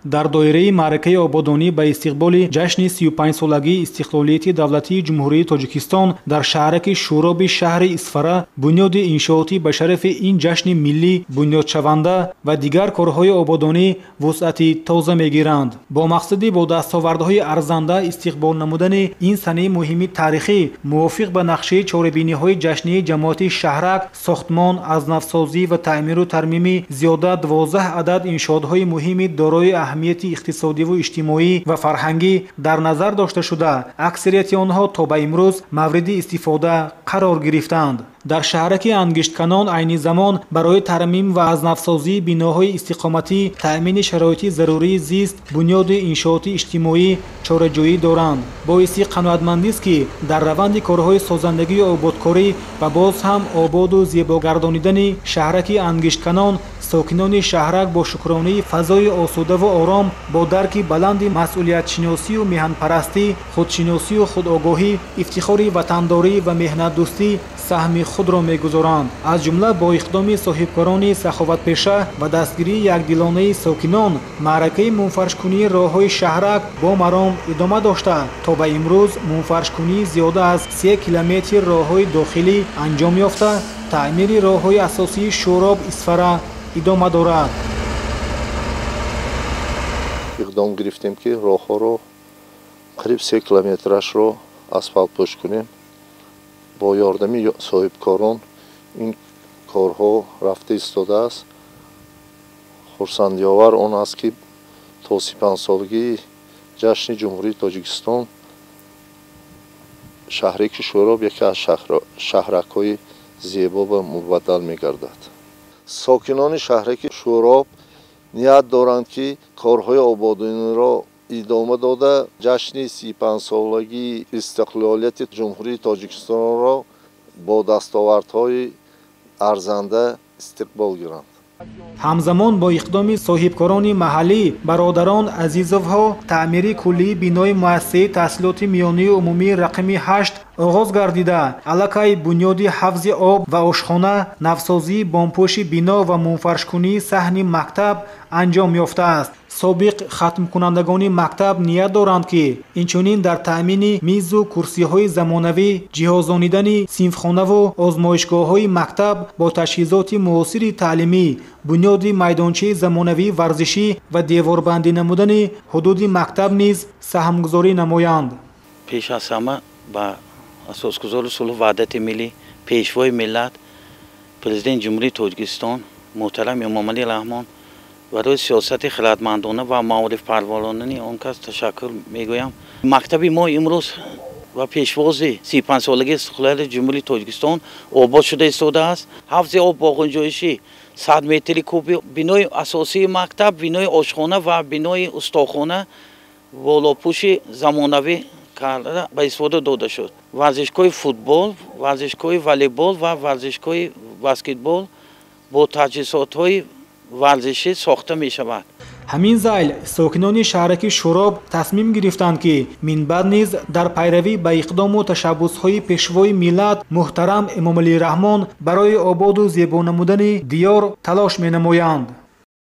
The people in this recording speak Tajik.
Дар доираи маъракаи ободонӣ ба истиқболи ҷашни 35-солагии истиқлолияти давлатии Ҷумҳурии Тоҷикистон дар шаҳраки Шӯроби шаҳри Исфара бунёди иншоотӣ ба шарафи ин ҷашни миллӣ бунёдшаванда ва дигар корҳои ободонӣ вусъати тоза мегиранд. Бо мақсади бо дастовардҳои арзанда истиқбол намудани ин санаи муҳими таърихӣ мувофиқ ба нақшаи чорабиниҳои ҷашнии ҷамоати шаҳрак, сохтмон, аз навсозӣ ва таъмиру тармими зиёда 12 адад иншоотҳои муҳими дорои аҳамияти иқтисодиву иҷтимоӣ ва фарҳангӣ дар назар дошта шуда, аксарияти онҳо то ба имрӯз мавриди истифода қарор гирифтаанд. Дар шаҳраки Ангиштканон айни замон барои тармим ва аз навсозии биноҳои истиқоматӣ, таъмини шароити зарурии зист, бунёди иншооти иҷтимоӣ чораҷӯӣ доранд. Боиси қаноатмандист, ки дар раванди корҳои созандагию ободкорӣ ва боз ҳам ободу зебогардонидани шаҳраки Ангиштканон сокинони шаҳрак бо шукронии фазои осудаву ором, бо дарки баланди масъулиятшиносию меҳанпарастӣ, худшиносию худогоҳӣ, ифтихори ватандорӣ ва меҳнатдӯстӣ саҳми худро мегузоранд. Аз ҷумла бо иқдоми соҳибкорони саховатпеша ва дастгирии якдилонаи сокинон маъракаи мунфаршкунии роҳҳои шаҳрак бо маром идома дошта, то ба имрӯз мунфаршкунии зиёда аз 3 километр роҳҳои дохилӣ анҷом ёфта, таъмири роҳҳои асосии Шӯроб Исфара идома дорад. Иқдом гирифтем, ки роҳҳоро қариб 3 километрашро асфалтпӯш кунем. Бо ёрдами соҳибкорон ин корҳо рафта истодааст. Хурсандиовар он аст, ки то 35-солагии ҷашни Ҷумҳурии Тоҷикистон шаҳраки Шӯроб яке аз шаҳракҳои зебо ба мубаддал мегардад. Сокинони шаҳраки Шӯроб ният доранд, ки корҳои ободониро идома дода, ҷашни 35-солагии истиқлолияти Ҷумҳурии Тоҷикистонро бо дастовардҳои арзанда истиқбол гиранд. Ҳамзамон бо иқдоми соҳибкорони маҳаллӣ бародарон Азизовҳо таъмири куллии бинои муассисаи таҳсилоти миёнаи умумии рақами 8 оғоз гардида, аллакай бунёди ҳавзи об ва ошхона, навсозии бомпӯши бино ва мунфаршкунии саҳни мактаб анҷом ёфтааст. Собиқ хатмкунандагони мактаб ният доранд, ки инчунин дар таъмини мизу курсиҳои замонавӣ, ҷиҳозонидани синфхонаву озмоишгоҳҳои мактаб бо таҷҳизоти муосири таълимӣ, бунёди майдончаи замонавии варзишӣ ва деворбандӣ намудани ҳудуди мактаб низ саҳмгузорӣ намоянд. Пеш аз ҳама ба асосгузори сулҳу ваҳдати миллӣ, пешвои миллат, Президенти Ҷумҳурии Тоҷикистон муҳтарам Эмомалӣ Раҳмон барои сиёсати хиратмандона ва маорифпарваронаи он кас ташаккур мегӯям. Мактаби мо имрӯз ва пешвози 35-солагии истиқлолияти Ҷумҳурии Тоҷикистон обод шуда истодааст. Ҳавзи об бо ғунҷоиши 100 метри куби, бинои асосии мактаб, бинои ошхона ва бинои устохона болопӯши замонавӣ карда ба истифода дода шуд. Варзишгоҳи футбол, варзишгоҳи волейбол ва варзишгоҳи баскетбол бо таҷҳизотҳои варзишӣ сохта мешавад. Ҳамин зайл сокинони шаҳраки Шӯроб тасмим гирифтанд, ки минбаъд низ дар пайравӣ ба иқдому ташаббусҳои пешвои миллат муҳтарам Эмомалӣ Раҳмон барои ободу зебо намудани диёр талош менамоянд.